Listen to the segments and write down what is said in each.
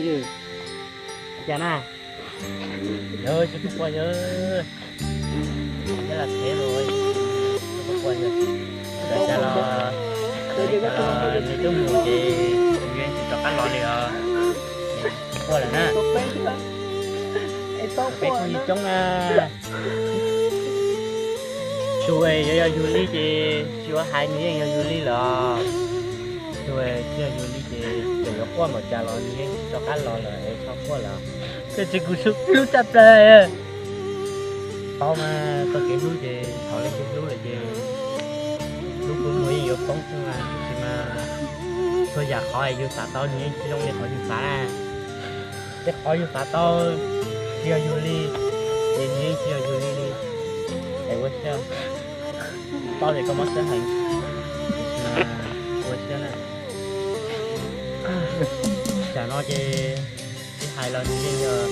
Cas na? Yog tsis pub qua yog, yog lam thev los, tsis pub qua yog, cas los, cas los nws twb mus ces nws yeej tsis rov qab los li os. Qua lawm na. Peb kuj yog coob na. Tsuas yog yog yug li ces tsis ua hais, nws yeej yog yug li lawm. Tsuas tsis yog yug li ces txawm yuav quaj npaum cas los nws yeej tsis rov qab los lawm es txhob quaj lawm. Koj tsis kuv hlub tshaj plaws. Paub mas txoj kev hlub ces thaum leej twg hlub lawm ces hlub kuj muag yeej yuav poob xwb mas, tab sis mas txhua yam qhov yus xav tau nws yeej tsis zoo li qhov yus xav na. Tej qhov yus xav tau tsis yog yus li, ces nws yeej tsis yog yus li li. Es ua siab, paub tias koj mob siab heev, ua siab na. Tsam no ces tsis hais los nws yeej yog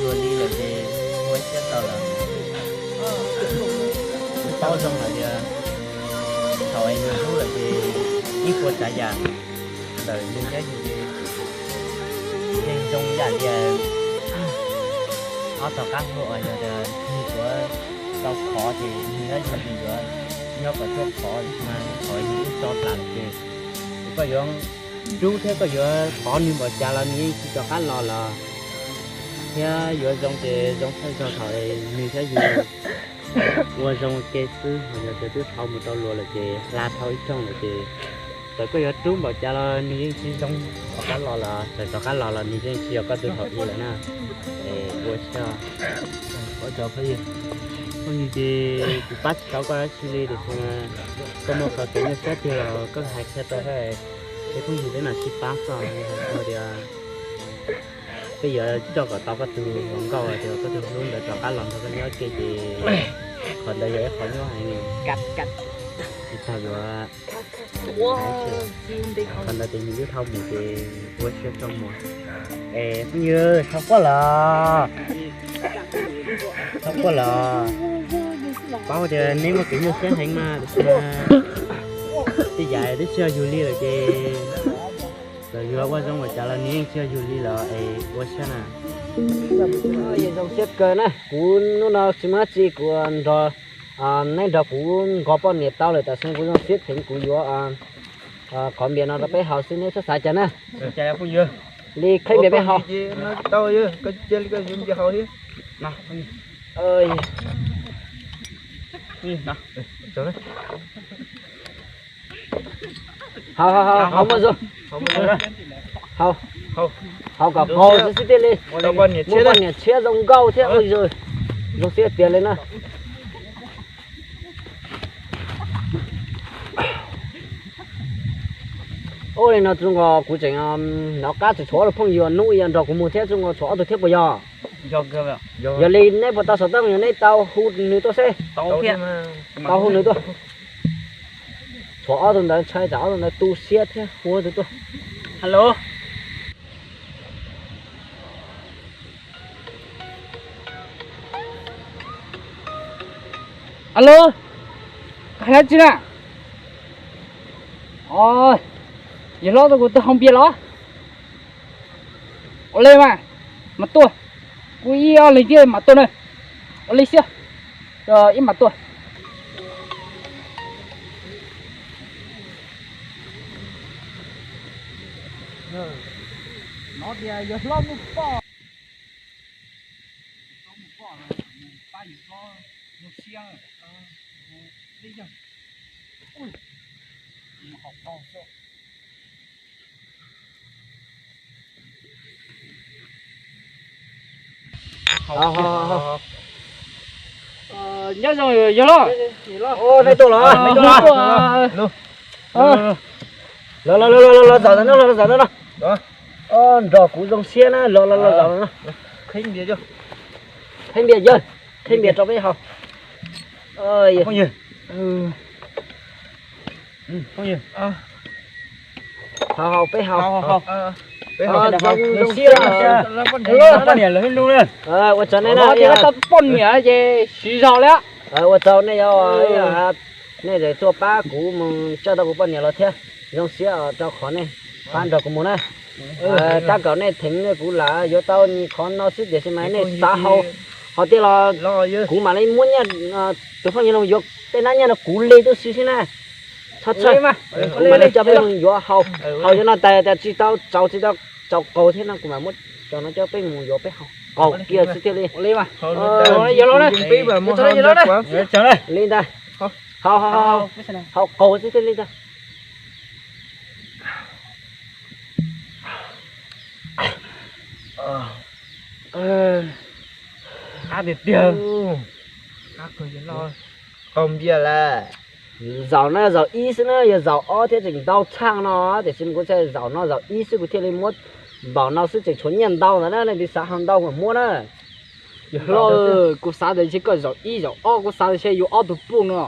yus li lawm ces ua siab tau lawm. Twb paub zoo lawm tias thaum es nws hlub lawm ces ib puas tsav yam ntawm nws thiab yus ces yeej zoo yam li ob tog qab hau uas yog tias nws tuav tau qhov ces nws thiab yus ces yuav nyob kom tuaj qhov mas qhov yus twb tso plam lawm ces koj yuav rub thiab koj yuav thov nws npaum cas los nws yeej tsis rov qab los lawm. Thiab yuav zoo ces zoo txhawj zog thaum nws thiab yus ua zoo ua ke xwb, ho yog tias twb dhau mus tau luag lawm ces hla dhau ib rooj lawm ces txawm koj yuav rub npaum cas los nws yeej tsis zoo rov qab los lawm, txawm rov qab los los nws yeej tsis yog koj tus thaum ub lawm na. Es ua siab, ua tsaug phooj ywg, phooj ywg ces kuv pab tsis tau koj dab tsi li tiam sis koj muaj qhov kev nyuaj siab twg los koj hais qhia tau thiab, ces phooj ywg peb mam sib pab xwb. Hais tias peb yuav coj kom tau koj tus hluas nkauj uas tias koj tus hlub ntawd rov qab los nrog koj nyob ua ke ces qhov ntawd yog ib qho nyuaj heev li. Tsis tas yuav qhov ntawd ces nws twb dhau mus ces ua siab tso mus. Es phooj ywg, txhob quaj los, txhob quaj los. Paub tias neb muaj kev nyuaj siab heev mas, tiam sis mas tej yam twb tsis yog yus li lawm ces txawm yus ua zoo ua cas los nws yeej tsis yog yus li lawm es ua siab na. Zoo siab kawg na, kuv hnub no tsis muaj dab tsi kuv nrog neb nrog kuv nqos poj niam tau lawm, tam sim no kuv zoo siab heev kuv yuav qhov npias no rau peb haus xwb, neb txhob xav cas na. Li qhib npias peb haus. Haus, haus, haus, haus muaj zoo. Haus, haus kom qaug xwb thiaj li muaj poj niam tshiab zoo nkauj thiab. Zoo siab tiag li na. Ua li no zoo nkaus kuv tseem hnov qab tseem tshuav ob tug phooj ywg hnub ib yam nrog kuv mus thiab, zoo nkaus tshuav ob tug thiab puas yog? Yog li neb puas tau saum toj, yog neb tau hu nws tuaj seb. Tau hu nws tuaj. Tshuav ob tug ntawd ntshai tsam ob tug ntawd tu siab thiab, hu ob tug tuaj. Alo. Alo, hais dab tsi na? Yawg hlob, kuv twb haus npias los. Ua li mas, mas tuaj. Kuv ib ob leeg thiaj mam tuaj na. Ua li xwb, ib mam tuaj. Hnov tias yawg hlob muaj poj, yawg hlob muaj poj, pab yawg hlob zoo siab. Ua li yog, mus haus qaug xwb. Nyob zoo yawg hlob. Neb tuaj los? Los los los los, zam ntawm no, los zam ntawm no. Nrog kuv zoo siab na, los los los, zam ntawm no. Qhib npias yawg, qhib npias rau peb haus. Haus, haus, peb haus. Peb haus zoo siab. Poj niam lawv hlub na. Ua tsaug nej na, tau poj niam ces siv zog li. Ua tsaug nej, nej tuaj pab kuv mus coj tau kuv poj niam los thiab. Zoo siab rau qhov nej Pab nrog kuv mus na. Tab kaum nej theem kuv lam yuav tau nyias qhov no xwb tiam sis mas nej xav haus hos tiag los kuv mam li muab nyiaj, tus phooj ywg no yuav tej nab nyiaj no kuv li tub si xwb na. Txhob txhawj, kuv mam li coj peb mus yuav haus. Haus cov no tas tas tsis tau tsaus, tsis tau tsaus qaug thiab no kuv mam muab cov no coj peb mus yuav peb haus qaug kiag xwb thiaj li. Li ntag. Haus qaug xwb thiaj li ntag. Qab tiag tiag. Qaug npias lawm. Zaum no zaum ib xwb na, yog zaum ob thiab tseem ntau tshaj no, tiam sis kuv txhaj zaum no zaum ib xwb kuv thiaj li muab npaum no xwb tseem tshuav nyiaj ntau ntawd na, leej twg xav haus ntau mas muab na. Yog hlo, kuv xav tias ntshe koj zaum ib zaum ob, kuv xav tias ntshe yuav ob tug puj no.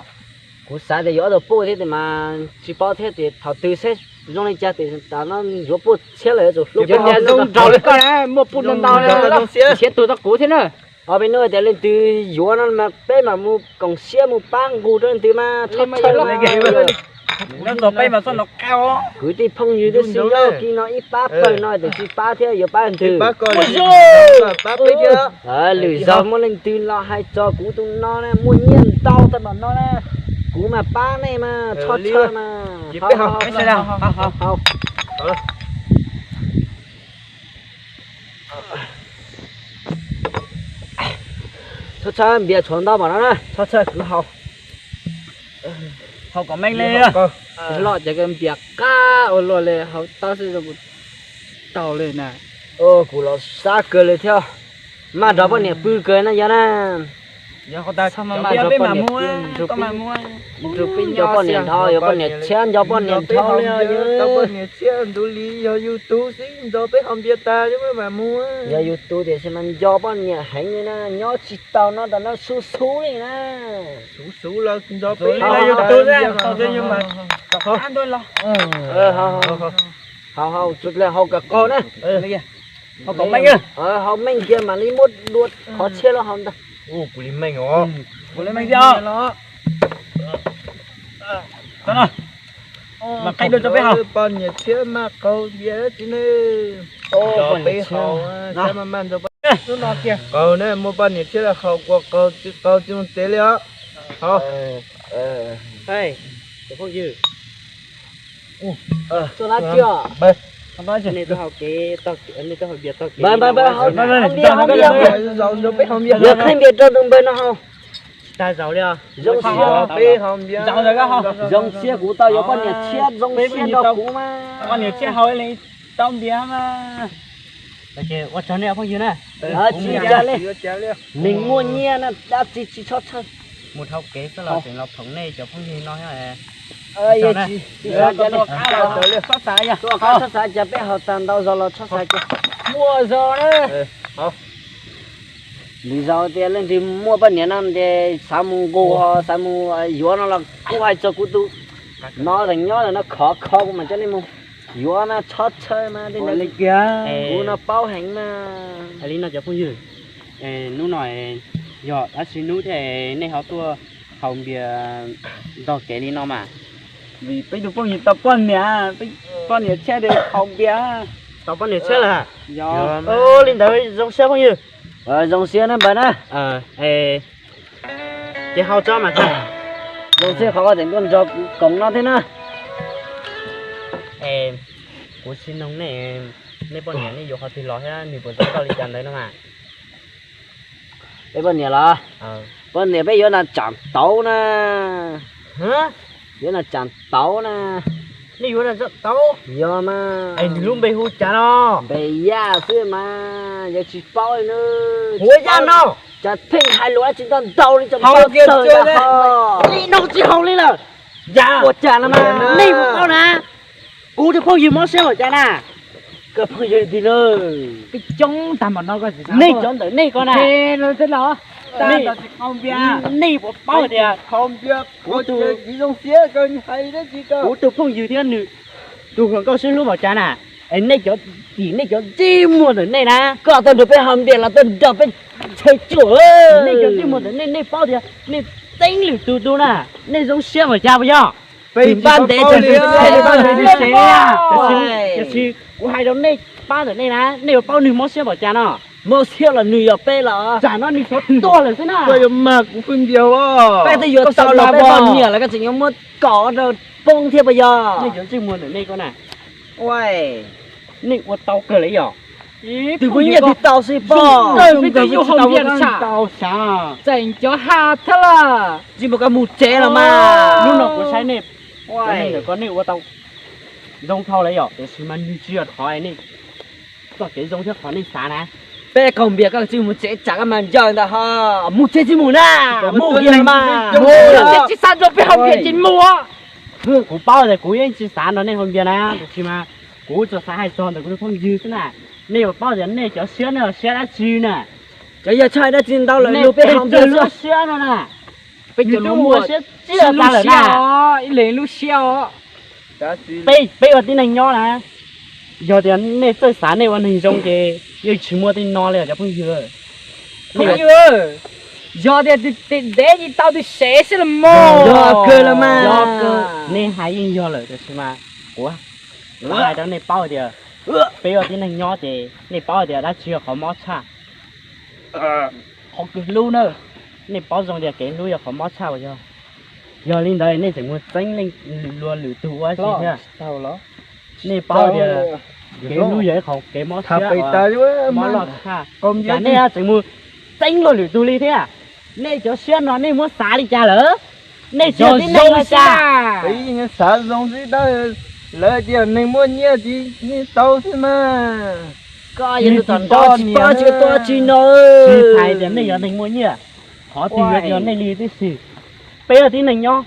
Kuv xav tias yuav ob tug puj thiab tias mas tsis paub thiab tias thaum twg seb zoo li cas tias tam no yuav puj tshiab lawm yuav tsum hlub. Cov niag zoo nraug li koj na muaj puj ntau ntau, nrhiav tus tau kuv thiab na. Ob peb hnub tias leej twg yuav no mas peb mam mus koom siab mus pab nqus rau leej twg mas txhob txhawj. Kwv tij phooj ywg twb xwb, yog kis no ib pab pawg no tias tsis pab thiab yuav pab leej twg. Lwm zaus muaj leej twg los hais txog kuv tus no na, muaj nyiaj ntau tag npaum no na, kuv mas pab nej mas txhob txhawj mas. Txhob txhawj, npias tshuav ntau npaum no na, txhob txhawj, kwv haus. Haus kom meej li. Loj ces npias qab ua luaj li, haus tau xwb zoo kuv tau li na. Kuv los sab kawg li thiab, maj nrog poj niam pw kawg na yog na. Txhob maj maj nrog poj niam pw, nrog poj niam dhau, yuav poj niam tshiab nco poj niam dhau li. Poj niam tshiab ntu li yog yus tus xwb nrog peb haus npias tag mam mus. Yog yus tus tiam sis mas nco poj niam heev li na, nyob tsis tau no tas no xub xub li na. Xub xub los nrog peb haus npias. Haus, haus kom qaug na. Haus meej kiag mam li muab dua qhov tshiab los haus ntag. Kuv li meej os. Kuv li meej thiab. Mas qaij dua rau peb haus. Poj niam tshiab maj qaug npias tsis ne. Peb haus, maj maj nrog poj niam qaug na, muaj poj niam tshiab los haus kua qaug tsis qaug tsis mus tsev li os. Haus. Cov phooj ywg, nej twb haus kev, nej twb haus npias tau kev, yuav qhaib npias rau tus npawg no haus. Tsis tag zaus li os. Zoo siab, zoo siab kuv tau yuav poj niam tshiab, zoo siab nrog kuv mas. Poj niam tshiab haus li tau npias mas. Ua tsaug nej phooj ywg na. Tsis ua cas li, neeg muaj nyiaj na, dab tsi tsis txhob txhawj. Mus dhau kev xwb los tseem los phoom nej cov phooj ywg no thiab. Txhob xav cas peb haus tag ntau zog los txhob xav cas. Muaj zog na. Lwm zaus tias leej twg muaj poj niam no ces xav mus nqus, xav mus yuav no los kuj hais txog kuv tus no, nyob ntawm no khov kho kuv mam coj nej mus yuav mas txhob txhawj mas. Kuv no paub heev mas. Hais li no cov phooj ywg, hnub no yog dab tsi hnub thiab nej ho tuaj haus npias ntog kev li no mas? Vim peb tus phooj ywg tau poj niam, poj niam tshiab ces haus npias. Tau poj niam tshiab lawm? Li ntawd zoo siab phooj ywg. Zoo siab na npawg na. Ces haus tso mas. Zoo siab qhov koj tseem tuaj nrog kuv koom no thiab na. Kuv sim noog nej, nej poj niam nej yuav qhov twg los thiab nws puas zoo nkauj li cas ntawd no mas? Peb poj niam los? Poj niam peb yuav nas tsam tauv na. Yuav nas tsam tauv na. Nej yuav nas tsam tauv? Yog mas. Nws lub npe hu cas no? Npe Yaj xwb mas, yog tsis paub li na. Hu ua Yaj no. Cas pheej hais lus tsis ntau ntau li, tsis paub tawg li no tsis haus li lawm. Ua cas no mas nej puas paub na? Kuv tus phooj ywg mob siab npaum cas na? Koj phooj ywg li no, peb coob tag npaum no, nej cov ntawm nej ko na, nej puas paub tias kuv tus phooj ywg thiab nws tus hluas nkauj sib hlub npaum cas na? Es nej cov, tim nej cov ntsej muag ntawm nej na, koj tuaj nrog peb haus npias los tuaj nrog peb tshem tsuam. Nej cov ntsej muag ntawm nej, nej paub tias nej txeeb lwm tus tus na, nej zoo siab npaum cas puas yog? Peb npaj ntev tsis paub li. Tiam sis kuv hais rau nej pab ntawm nej na, nej yuav paub nws mob siab npaum cas no. Mob siab los nws yog peb los? Tsam no nws xyov tuag lawm xwb na. Koj yuav mag kuv pheej ntiag os. Peb twb yuav tau los peb poj niam lawm koj tseem yuav muab kom rau poob thiab puas yog? Nej cov ntsej muag ntawm nej ko na, nej ua tau kawg li yom? Twb muaj nyiaj twb tau xwb pob. Peb twb yuav haus npias tau xav, tseem cov ha thiab lawm. Tsis mus koj mus tsev los mas. Hnub no kuv saib nej, nej ntawm ko nej ua tau zoo dhau lawm yom, tiam sis mas nws tsis yog qhov nej txoj kev zoo thiab qhov nej xav na. Peb kaug npias koj tsis mus tsev tsam koj mas ncaws ntawd ho mus tsev tsis mus na. Mus kiag mas. Tsis xav nrog peb haus npias tsis mus. Kuv paub tias kuv yeej tsis xav nrog nej haus npias na, tiam sis mas kuv tsuas xav hais txog ntawm kuv tus phooj ywg xwb na. Nej yuav paub tias nej cov siab nej siab dab tsi na. Cov yog tshaj dab tsi ntau lawm nej peb haus npias lub siab no na. Peb cov lub muaj siab tsiaj tas lawm na. Ib leeg lub siab os. Peb ua tib neeg nyob na, yog tias nej txawj xav nej ua neeg zoo ces yeej tsis muaj tej no li cov phooj ywg. Yog tias ntev tsis tau tus sev xwb los mas. Yog kawg los mas. Nej hais yeej yog lawm tiam sis mas kuv hais rau nej paub tias peb ua tib neeg nyob ces nej paub tias dab tsi yog qhov mob tshaj. Qhov kev hlub na, nej paub zoo tias kev hlub yog qhov mob tshaj uas yog. Yog li ntawd nej tseem mus txeeb leej luag lwm tus ua si thiab. Nej paub tias kev hlub yog ib qhov kev mob siab, mob loj tshaj. Cas nej tseem mus txeeb luag lwm tus li thiab? Nej cov siab no nej muab xav li cas lawm? Nej tsis yog tib neeg li cas? Xav zoo xwb tab lawv tias neeg muaj nyiaj tsis tau xwb mas. Koj yog tus tom nrov tsis paub tsis tuaj tsis no. Tsis hais tias nej yog neeg muaj nyiaj, qhov twg yuav yog nej li tib si. Peb yog tib neeg nyob,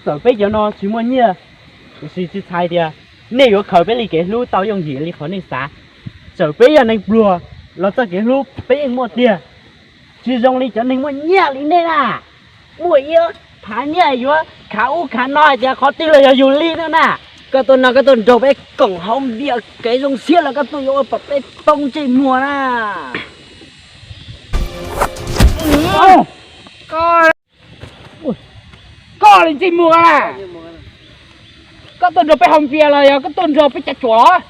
txawm peb cov no tsis muaj nyiaj, tiam sis tsis txhais tias nej yuav khaws peb li kev hlub tau yooj yim li qhov nej xav. Txawm peb yog neeg pluag los txoj kev hlub peb yeej muaj tiag. Tsis zoo li cov neeg muaj nyiaj li nej na. Muaj ib phav nyiaj yuav khav ub khav no hais tias qhov twg los yog yus li no na. Koj tuaj no koj tuaj nrog peb koom haus npias kev zoo siab los koj tuaj yuav ua pom peb poob ntsej muag na. Koj li ntsej muag na. Koj tuaj nrog peb haus npias los yog koj tuaj nrog peb cav tsuam los?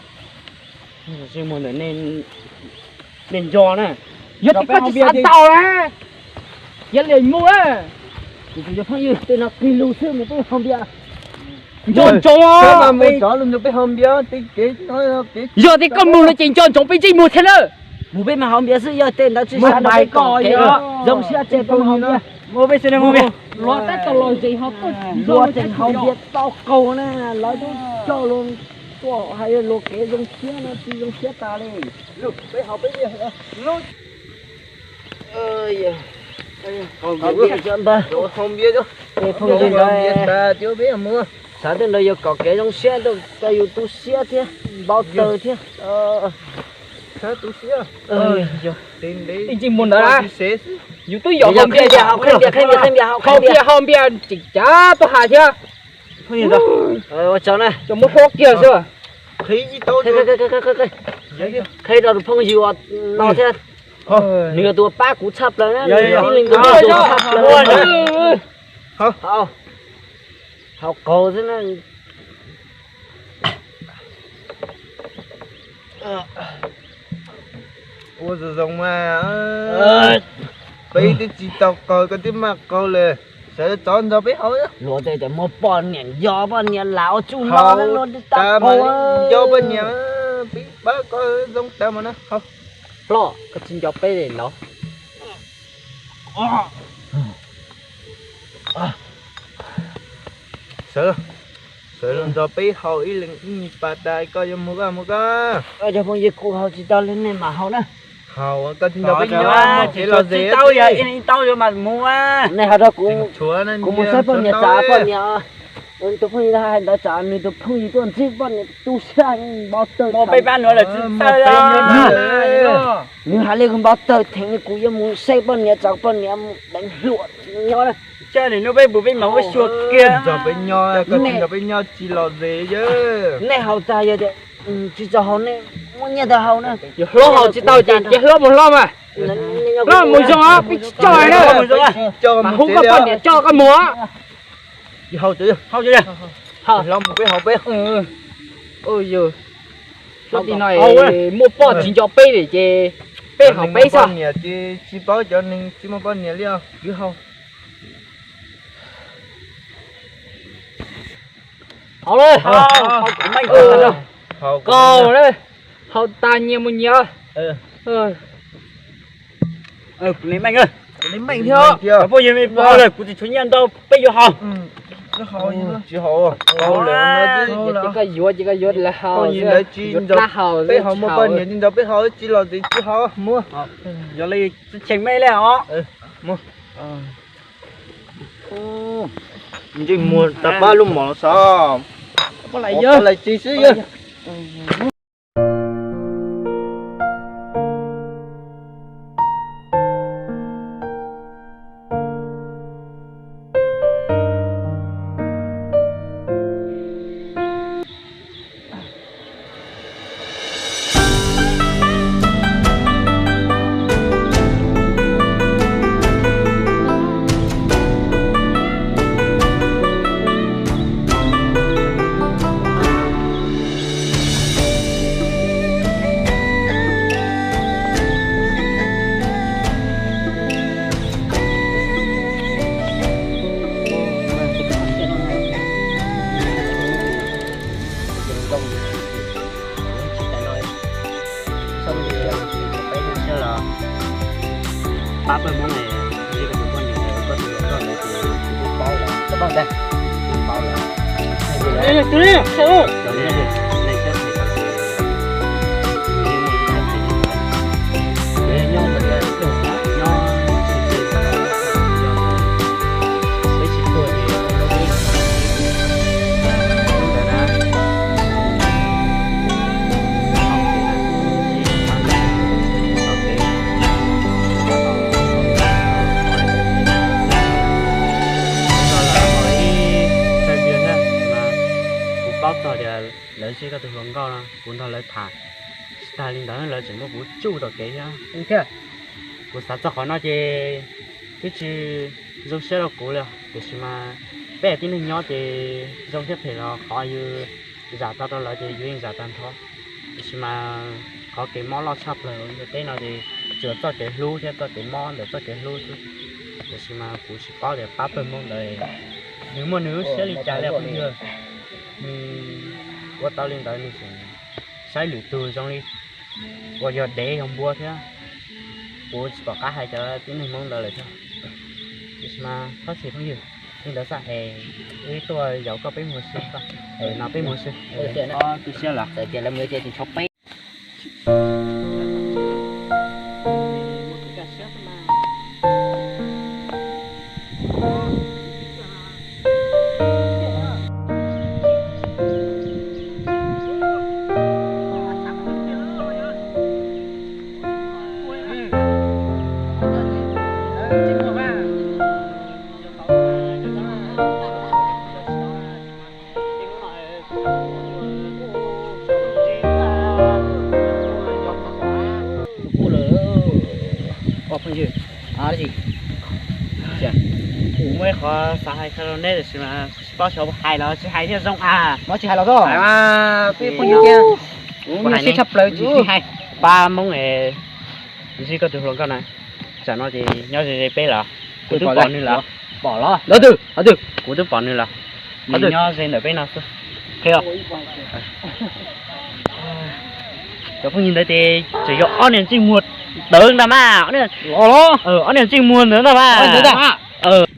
Nej nco na. Yog tias koj tsis xav tau na, yog li mus na. Kuv tus phooj ywg tej no qig lus xwb mus peb haus npias. Nco ntsoov os. Yog tias koj mus no ces nco ntsoov peb ntsej muag thiab na. Mus peb mas haus npias xwb, yog tej ntawd tsis xav rau peb ko, zoo siab ces peb mus haus npias. Luag tab tom los zes ho tuaj, luag tseem haus npias tau qaug na, lawv twb coj luag tuaj hais luag kev zoo siab no tsis zoo siab tas li. Peb haus peb npias. Haus npias, phooj ywg ntawd, xav tej nrog yus kom kev zoo siab rau yus tu siab thiab npau taws thiab. Ib ntsej muag ntawd, yus twb yog haus npias, haus npias, haus npias tseem cav tuaj hais thiab. Cov muab hlob kiag xwb. Qhia rau tus phooj ywg no thiab, nws yog tus pab kuv tshaj plaws na, tib leeg tus tshaj plaws. Haus qaug xwb na. Ua zoo zoo mas, peb twb tsis tau qaug koj twb maj qaug lawm, sawv tso nrog peb haus. Luag tej tias muaj poj niam nco poj niam lam ua tsuj no luag twb tau qaug. Nco poj niam, peb pab koj zoo tas mas na. Hlob, koj tsis nco peb li los? Sawv los nrog peb haus ib leeg ib nyuag pas tas koj yuav mus koj mus koj. Cov phooj ywg, kuv haus tsis tau li nej mam haus na. Haus koj tsis nrog peb nyob, tsis tau yuav mas mus. Nej haus rau kuv, kuv mus saib poj niam tsam poj niam, tus phooj ywg hais ntawd tsam nws tus phooj ywg tuaj ntsib poj niam tu siab npau taws. Nws hais li npau taws theem li kuv yuav mus saib poj niam tsam poj niam deev hluas nyob na. Ntshe nws nug peb puas peb mam ua xyuas kiag. Nrog peb nyob, koj tsis nrog peb nyob tsis lom zem. Nej haus tag yog tias tsis txog haus nej muaj nyiaj tau haus na. Yog hlob haus tsis tau ces cia hlob mus hlob mas. Hlob mus zoo os, peb tsis coj na. Mas hu koj poj niam coj koj mus. Tsis haus, tsis haus, tsis haus. Hlob mus peb haus peb. Ua yog, sab tim no muaj poj tsis nco peb li ces peb haus peb xwb. Niam ces tsis paub cov neeg tsis muaj poj niam li os. Kwv haus. Haus lawm. Koj lawm. Haus tas nyias mus nyias. Li meej, li meej thiab. Phooj ywg, me pog lawm, kuv tsis tshuav nyiaj ntau, peb yuav haus. Tsis haus, ces koj yuav, ces koj yuav lawv haus, yuav dab haus, peb haus muaj poj niam tsis nco peb haus tsis los tsis haus. Muab. Yog li tsis cheem me li os. Ntsej muag tag pab lub mom los xav. Pab lais tsis xwb yog. Pab pawg Hmoob ne, koj tus poj niam, koj tus hluas nkauj ntawd ces kuv twb paub lawm, koj paub ntag, kuv paub lawm. Kuv paub txog tias lawv zij koj tus hluas nkauj no, kuv nrog lawv tham, tsis tas li ntawd lawv tseem muab kuv tsuj tom kev thiab. Kuv xav txog qhov no ces twb tsis zoo siab rau kuv li, tiam sis mas peb tib neeg nyob ces zoo thiab phem los qhov yus zam tau rau lawv ces yus yeej zam tag nrho. Tiam sis mas qhov kev mob loj tshaj plaws ntiaj teb no ces tsuas txoj kev hlub thiab txoj kev mob ntawm txoj kev hlub xwb. Tiam sis mas kuv tsis paub tias pab pawg Hmoob ntawd nws muaj nws lub siab li cas li phooj ywg. Nws ua tau li ntawd nws tseem saib lwm tus zoo li uas yog dev yog npua thiab. Kuv tsis pom qab hais cov tib neeg Hmoob ntawd lawm thiab. Tiam sis mas txhob xim phooj ywg, li ntawd xwb es wb tuaj yaum koj peb mus ua si, es no peb mus ua si. Tu siab lawm, txawm tias lawv mus ua si tsis tshua peb. Kuv muaj ib qhov xav hais rau neb tiam sis mas tsis paub xyov hais los tsis hais thiaj zoo a. Muab tsis hais los xwb. Hais mas peb phooj ywg tiag. Kuv nyuaj siab tshaj plaws tsis hais. Pab Hmoob es zij koj tus hluas nkauj na, tsam no ces nyob ze ze peb lawm. Kuv twb pom nws lawm. Pom los? Los twg? Qhov twg? Kuv twb pom nws lawm. Qhov twg? Nyob ze ntawm peb no xwb. Qhia. Cov phooj ywg ntawd ces tseem yog ob niag ntsej muag tawv ntag mas. Ob niag ntsej muag ntawd ntag mas. Hnub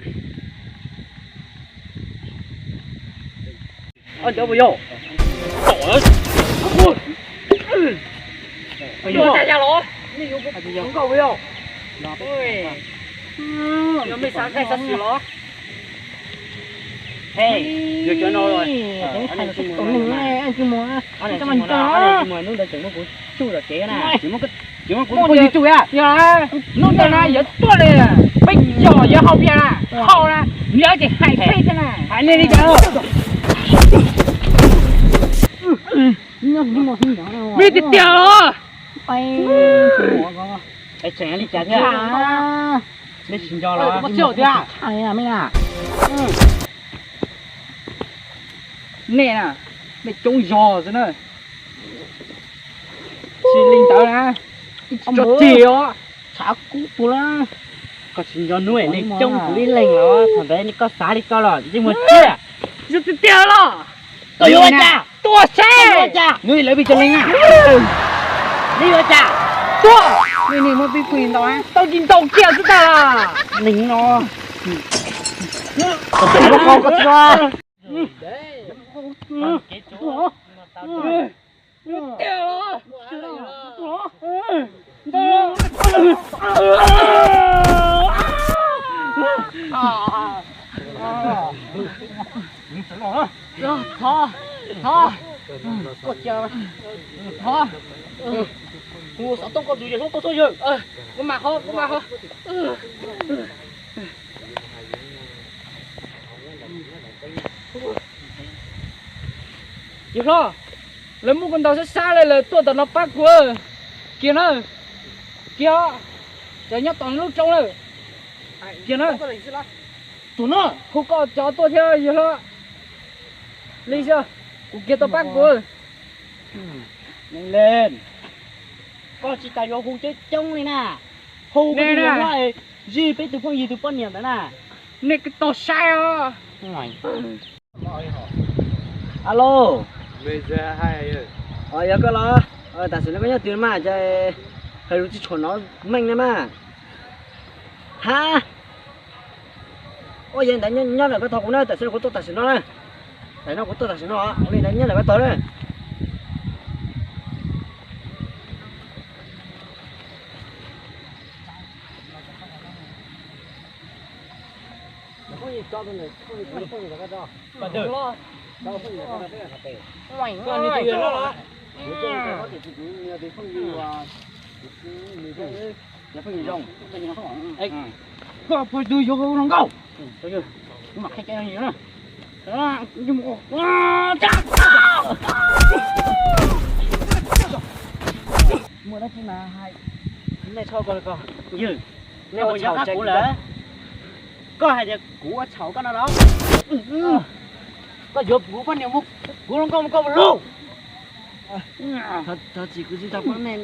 ntawd tseem muab kuv tsuj tom kev na. Muaj yus tsuj a. Hnub ntawd na yuav tuaj li, peb yog yuav hau pias na, hau na, nws ces hais peb thiab na. Hais nej li cas? Me tiag tiag los? Tseem li cas thiab? Nej tsis nco los? Nej na, nej coob zog xwb na. Tsis li ntawd na, tso ceg os. Tshav kub tus na. Koj tsis nco hnub nej coob kuv ib leeg los thaum ntawd koj xav li koj los yeej muaj tiag. Yog tiag tiag los. Koj yuav ua cas? Tuaj seb. Nws lawv vim cov leej na. Nws yuav cas? Tuaj. Nej niag muab pib pwg ntau, tau tsis ntau kiag xwb tag. Neeg no. Thov, thov, koj cia, thov. Kuv xov tooj koj tus yawg hlob koj tuaj yawg. Kuv mam ho, kuv mam ho. Yawg hlob, lawv muab kuv ntaus sab sab li lawm, tuaj tom no pab kuv. Kiag na, kiag, cov nyob tom lub roob lawm. Kiag na, tus no hu koj cov tuaj thiab yawg hlob. Li xwb, kuv kiag tau pab kuv. Len, koj tsis tas yuav hu coob coob li na. Hu koj tus yawg hlob, zij peb tus phooj ywg tus poj niam ntawd na. Nej tau saib os. Alo. Yog koj los? Tam sim no koj nyob twg mas? Hais lus tsis tshua hnov meej na mas. Ha, ua yog ntawd nyob ntawm peb tog kuv na, tam sim no kuv tuaj tam sim no na. Tam no kuv tuaj tam sim no, ua li ntawd nyob ntawm peb tog na. Koj puas tus yog zoo nkauj? Kuv mam qhia koj na. Muaj dab tsi mas hais. Nej txhob ko, yog nej ua txhaum kuv lawm. Koj hais tias kuv ua txhaum koj no los? Koj yuav kuv poj niam mus, kuv zoo nkauj mus koj mus hlub. Thov txim, kuv tsis tau pab nej.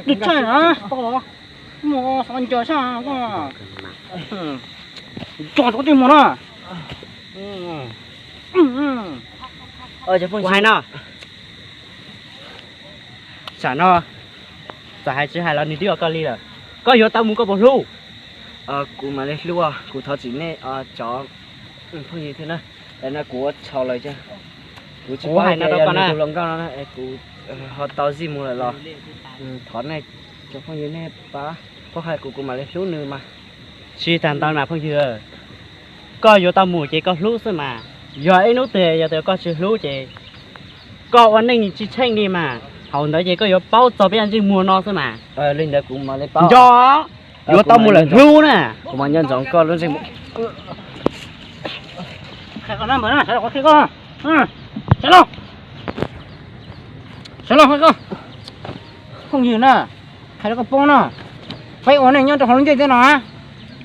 Tsis tshaj na, tau los. Mus xav ncaws sab koj. Tso tau tej mus na. Kuv hais no, tsam no txawm hais tsis hais los nws twb ua koj li lawm. Koj yuav tau mus koj puas hlub? Kuv mam li hlub, kuv thov txim nej cov phooj ywg thiab na. No kuv ua txhaum lawm, kuv tsis paub hais no rau koj na, tus hluas nkauj no kuv ho tau zij mus lawm los thov nej cov phooj ywg nej pab, pab hais kuv, kuv mam li hlub nws mas. Tsis tas ntawd mas phooj ywg, koj yuav tau mus ces koj hlub xwb mas. Yog ib hnub twg yog tias koj tsis hlub ces koj ua neej tsis tsheej li mas, thaum ntawd ces koj yuav paub txog peb ntsej muag no xwb mas. Li ntawd kuv mam li paub. Nco, yuav tau mus lawm hlub na. Kuv mam nco ntsoov koj lub ntsej muag. Sawv los, sawv los, phooj ywg na, hais rau koj paub no, peb ua neej nyob rau hauv lub ntiaj teb no,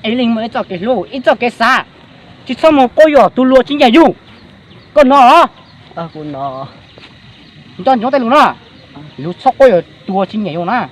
es leej muaj ib txoj kev hlub ib txoj kev xav, tsis txhob mus quab yuam tus luag tsis nyiam yus. Koj hnov los? Nco ntsoov tej lus no, yus txhob quab yuam tus luag tsis nyiam yus na.